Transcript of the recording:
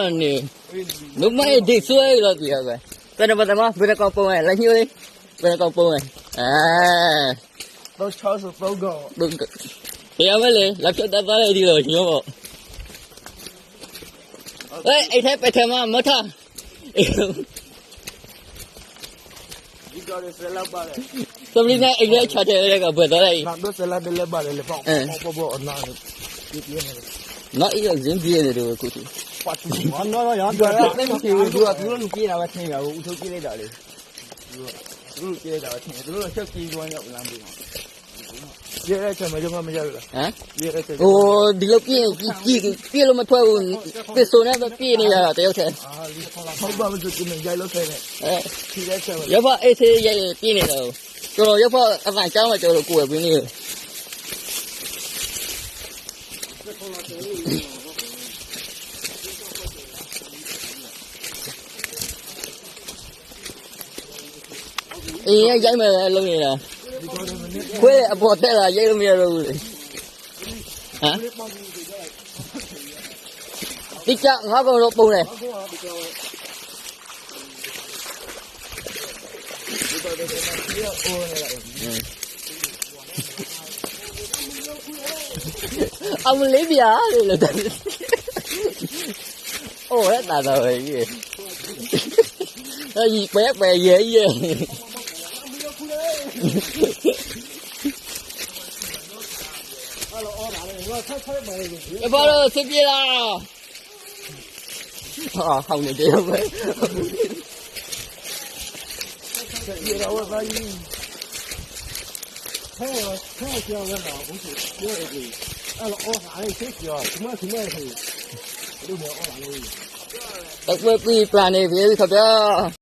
န့ၣ်, နမ့ၢ်ဒ်သိးလီၤတံၢ်, ပနပသးမး ပနကီၢ်ပိာ်ဝဲ လၢညိၣ်လံ, ပနကီၢ်ပိာ်ဝဲ, ပယီၤမ့ၢ်လဲၣ် လၢဖျိတၢ်သီလၢဒ်လီၤညိၣ်ဘၣ်, အဲထဲပဲထဲမး မ့ၢ်ထီၣ် သဘျ့န့ၣ် အံၤလၢဆီၣ်ထဲလဲၣ်ကဘၢၣ်သီလၢအံၤ, နီၢ်အံၤအီၤ စ့ဘံန့ၣ်တဝဲခိၣ်, အိၣ်ဒ်လၢပျ့ၣ်န့ၣ် ပျ့ၣ်လၢမ့ၢ်ထွဲ, ပစိၤန့ၣ်ပျ့ၣ်န့ၣ်ယၤတယီထဲ, ယဖီအဲၣ်ဆ့ယဲၢ်ပျ့ၣ်န့ၣ်ဒီး, ကလီၤယဖီအသးကါမး ကလီၤကိးဝဲပှ့ၤန့ၣ် အံၤ ယဲၢ်မ့ၢ်လီၤန့ၣ်လီၤ, ခွဲးအပီၢ်တဲလီၤ ယဲၢ်မ့ၢ်လီၤ, သံကၢ်ငါကီၢ်လီၤပိာ်န့ၣ် အမလ့ဘၣ်လၢ, အိၣ်ဝဲတၢ်သးဝဲ, ပှဲၤပှဲၤယဲၢ်ယဲၢ်, ယဖီလၢသုပျ့ၣ်လီၤ, ဟီၣ်န့ၣ်တဲဝဲ တကွဲၢ်ကွံာ်ပျၢ်န့ၣ် ဖဲခီပျၢ်